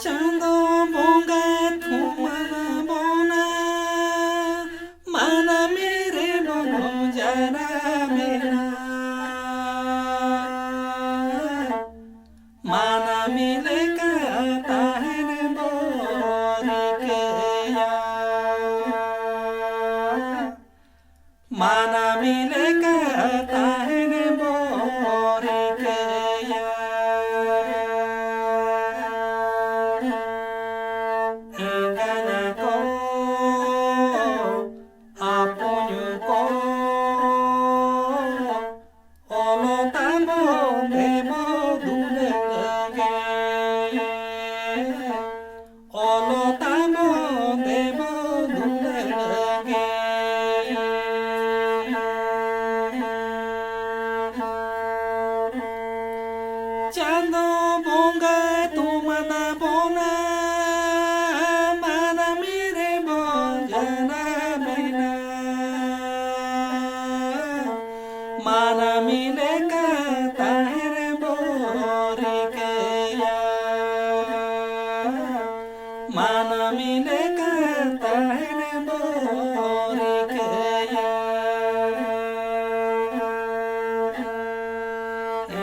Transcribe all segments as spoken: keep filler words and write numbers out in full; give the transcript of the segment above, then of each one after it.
ᱪᱟᱸᱫᱚ ᱵᱚᱸᱜᱟ ᱛᱷᱩᱢᱟᱱ ᱵᱚᱱᱟ, ᱢᱟᱱᱟᱢᱤ ᱨᱮ ᱵᱚᱱ ᱡᱟᱱᱟᱢᱮᱱᱟ᱾ ᱢᱟᱱᱟᱢᱤ ᱞᱮᱠᱟ ᱛᱟᱦᱮᱱ ᱵᱚ ᱨᱤᱠᱟᱹᱭᱟ᱾ ᱢᱟᱱᱟᱢᱤ ᱞᱮᱠᱟ ᱛᱟᱦᱮᱱ ᱵᱚ ᱨᱤᱠᱟᱹᱭᱟ᱾ ᱮᱸᱜᱟᱧᱟ ᱠᱚ, ᱟᱯᱚᱧ ᱠᱚ, ᱚᱞᱚ ᱛᱟᱵᱚ ᱫᱮᱵᱚ ᱫᱩᱞᱟᱹᱲ ᱜᱮ᱾ ᱚᱞᱚ ᱛᱟᱵᱚ ᱫᱮᱵᱚ ᱫᱩᱞᱟᱹᱲ ᱜᱮ᱾ ᱪᱟᱸᱫᱚ ᱵᱚᱸᱜᱟ ᱛᱩᱢᱟᱱᱟ ᱵᱚᱱᱟ, ᱢᱟᱱᱟᱢᱤ ᱨᱮᱵᱚ ᱡᱟᱱᱟᱢᱮᱱᱟ᱾ ᱢᱟᱱᱟᱢᱤ ᱞᱮᱠᱟ ᱛᱟᱦᱮᱱ ᱵᱚ ᱨᱤᱠᱟᱹᱭᱟ᱾ ᱢᱟᱱᱟᱢᱤ ᱞᱮᱠᱟ ᱛᱟᱦᱮᱱ ᱵᱚ ᱨᱤᱠᱟᱹᱭᱟ᱾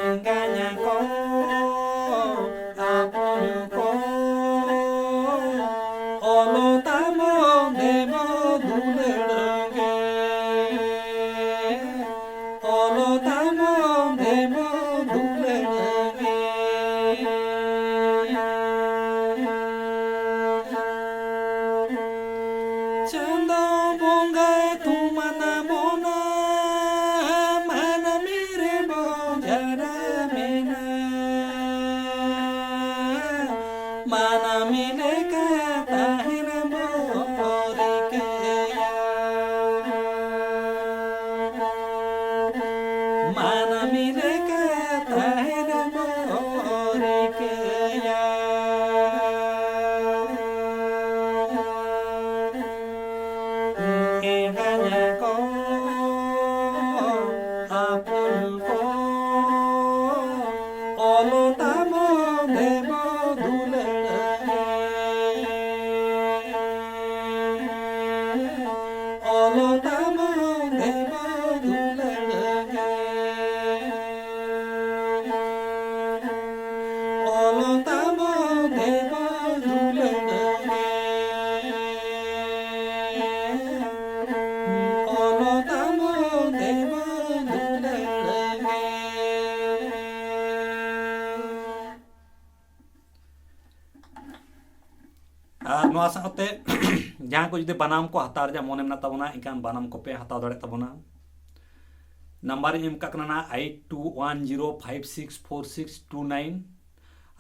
ᱮᱸᱜᱟᱧᱟ ᱠᱚ, ᱟᱯᱚᱧ ᱠᱚ, ᱚᱞᱚ ᱛᱟᱵᱚ ᱫᱮᱵᱚ ᱫᱩᱞᱟᱹᱲ ᱜᱮ᱾ ᱚᱞᱚ ᱛᱟᱵᱚ ᱫᱮᱵᱚ ᱫᱩᱞᱟᱹᱲ ᱜᱮ᱾ ᱢᱟᱹᱱᱢᱤ ᱞᱮᱠᱟ ᱛᱟᱦᱮᱱ ᱵᱚ ᱨᱤᱠᱟᱹᱭᱟ᱾ ᱢᱟᱹᱱᱢᱤ ᱞᱮᱠᱟ ᱛᱟᱦᱮᱱ ᱵᱚ ᱨᱤᱠᱟᱹᱭᱟ᱾ ᱮᱸᱜᱟᱧᱟ ᱠᱚ ᱟᱯᱩᱞ ᱠᱚ ᱚᱞ ᱛᱟᱵᱚ ᱫᱮᱵᱚ ᱫᱩᱞᱟᱹᱲ ᱜᱮ᱾ ᱚᱞ ᱛᱟᱵᱚ ᱫᱮᱵᱚ ᱫᱩᱞᱟᱹᱲ ᱜᱮ᱾ ᱚᱞ ᱛᱟᱵᱚ ᱫᱮᱵᱚ ᱫᱩᱞᱟᱹᱲ ᱜᱮ᱾ ᱚᱞ ᱛᱟᱵᱚ ᱫᱮᱵᱚ ᱫᱩᱞᱟᱹᱲ ᱜᱮ᱾ ᱟᱨ ᱱᱚᱣᱟ ᱥᱟᱶᱛᱮ ᱡᱟᱦᱟᱸ ᱠᱚ ᱡᱩᱫᱤ ᱵᱟᱱᱟᱢ ᱠᱚ ᱦᱟᱛᱟᱣ ᱨᱮᱭᱟᱜ ᱢᱚᱱᱮ ᱢᱮᱱᱟᱜ ᱛᱟᱵᱚᱱᱟ, ᱮᱱᱠᱷᱟᱱ ᱵᱟᱱᱟᱢ ᱠᱚᱯᱮ ᱦᱟᱛᱟᱣ ᱫᱟᱲᱮᱭᱟᱜ ᱛᱟᱵᱚᱱᱟ᱾ ᱱᱟᱢᱵᱟᱨ ᱤᱧ ᱮᱢ ᱠᱟᱜ ᱠᱟᱱᱟ ᱱᱟᱜ eight two one zero five six four six two nine᱾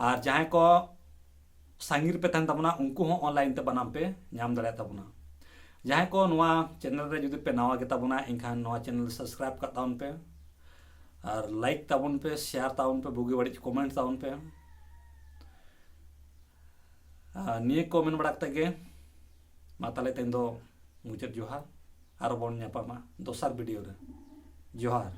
ᱟᱨ ᱡᱟᱦᱟᱸᱭ ᱠᱚ ᱥᱟᱺᱜᱤᱧ ᱨᱮᱯᱮ ᱛᱟᱦᱮᱱ ᱛᱟᱵᱚᱱᱟ, ᱩᱱᱠᱩ ᱦᱚᱸ online ᱛᱮ ᱵᱟᱱᱟᱢ ᱯᱮ ᱧᱟᱢ ᱫᱟᱲᱮᱭᱟᱜ ᱛᱟᱵᱚᱱᱟ᱾ ᱡᱟᱦᱟᱸᱭ ᱠᱚ ᱱᱚᱣᱟ channel ᱨᱮ ᱡᱩᱫᱤ ᱯᱮ ᱱᱟᱣᱟ ᱜᱮ ᱛᱟᱵᱚᱱᱟ, ᱮᱱᱠᱷᱟᱱ ᱱᱚᱣᱟ channel subscribe ᱠᱟᱜ ᱛᱟᱵᱚᱱ ᱯᱮ ᱟᱨ like ᱛᱟᱵᱚᱱ ᱯᱮ, share ᱛᱟᱵᱚᱱ ᱯᱮ, ᱵᱩᱜᱤ ᱵᱟᱹᱲᱤᱡ comment ᱛᱟᱵᱚᱱ ᱯᱮ᱾ ᱟᱨ ᱱᱤᱭᱟᱹ ᱠᱚ ᱢᱮᱱ ᱵᱟᱲᱟ ᱠᱟᱛᱮ ᱜᱮ ᱢᱟ ᱛᱟᱦᱞᱮ ᱛᱮᱦᱮᱧ ᱫᱚ ᱢᱩᱪᱟᱹᱫ ᱡᱚᱦᱟᱨ᱾ ᱟᱨᱚ ᱵᱚᱱ ᱧᱟᱯᱟᱢᱟ ᱫᱚᱥᱟᱨ video ᱨᱮ᱾ ᱡᱚᱦᱟᱨ᱾